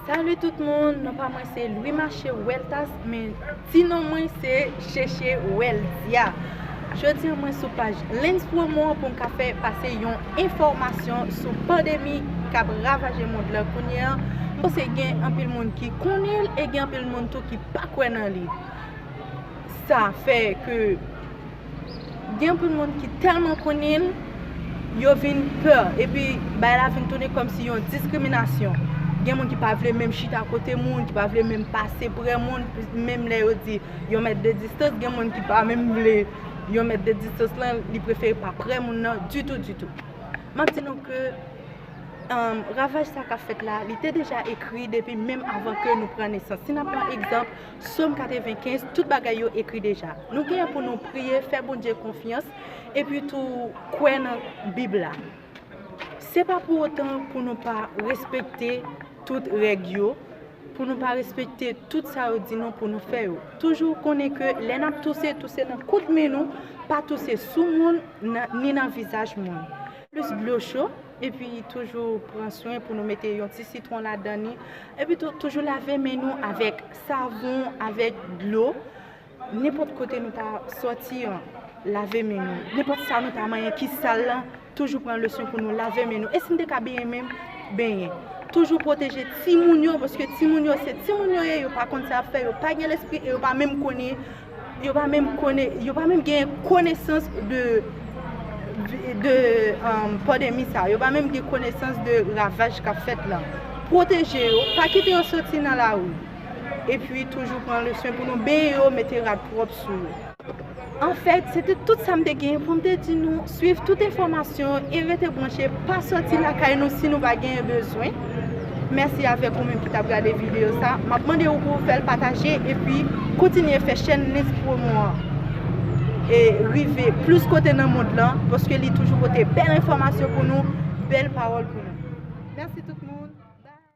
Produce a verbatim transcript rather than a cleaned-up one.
Salut tout moun, non pa mwen se Louis Maché Weltas, men ti non mwen se Cheche Weldia. Jodi a mwen sou paj Lens Promo an pou m ka fè pase yon enfòmasyon sou pandemi k ap ravaje mond lan kounye a. M panse gen anpil moun ki konnen l e gen anpil moun tou ki pa kwè nan li. Sa fè ke gen anpil moun ki tèlman konnen l, yo vin pè, epi bagay la vin tounen kòmsi yon diskriminasyon. Gen moun ki pa vle menm chita kote moun, ki pa vle menm pase prè moun, menm lè yo di yon mèt de distans, gen moun ki pa menm vle yon mèt de distans lan, li prefere pa prè moun nan ditou, ditou. M ap di nou ke, um, ravaj sa k ap fèt la, li te deja ekri depi menm avan ke nou pran nesans. Si n ap pran egzanp, Sòm katrevenkenz, tout bagay yo ekri deja. Nou gen pou nou priye, fè Bondye konfyans, epi tou kwè nan Bib la. Se pa pou otan pou nou pa respekte tout règ yo, pou nou pa respekte tout sa yo di nou pou nou fè yo. Toujou konnen ke lè n ap touse, touse nan kout men nou, pa touse sou moun, nan, ni nan vizaj moun. Plis dlo cho, epi toujou pran swen pou nou mete yon ti sitwon ladan li, epi tou, toujou lave men nou avèk savon, avèk dlo. Nenpòt kote nou ta sòti an, lave men nou. Nenpòt sa nou ta manyen ki sal lan, toujou pran le swen pou nou lave men nou. E si n te ka benyen menm, benyen. Toujou pwoteje timoun yo, paske timoun yo se timoun yo ye, yo pa konn sa y ap fè, yo pa gen lespri e yo pa menm konnen, yo pa menm konnen, yo pa menm gen konesans de, de, um, pandemi sa, yo pa menm gen konesans de ravaj k ap fèt lan. Pwoteje yo, pa kite yo soti nan lari. Epi toujou pran le swen pou nou benyen yo, mete rad pwòp sou yo. Anfèt, se te tout sa m te genyen pou m te di nou. Swiv tout enfòmasyon e rete branche, pa sòti lakay nou si nou pa genyen bezwen. Mèsi avèk ou menm ki t ap gade videyo sa. M ap mande w pou w fè l pataje epi kontinye fè chèn Lens Promo an e rive plis kote nan mond lan, paske li toujou pote bèl enfòmasyon pou nou, bèl pawòl pou nou. Mèsi tout moun.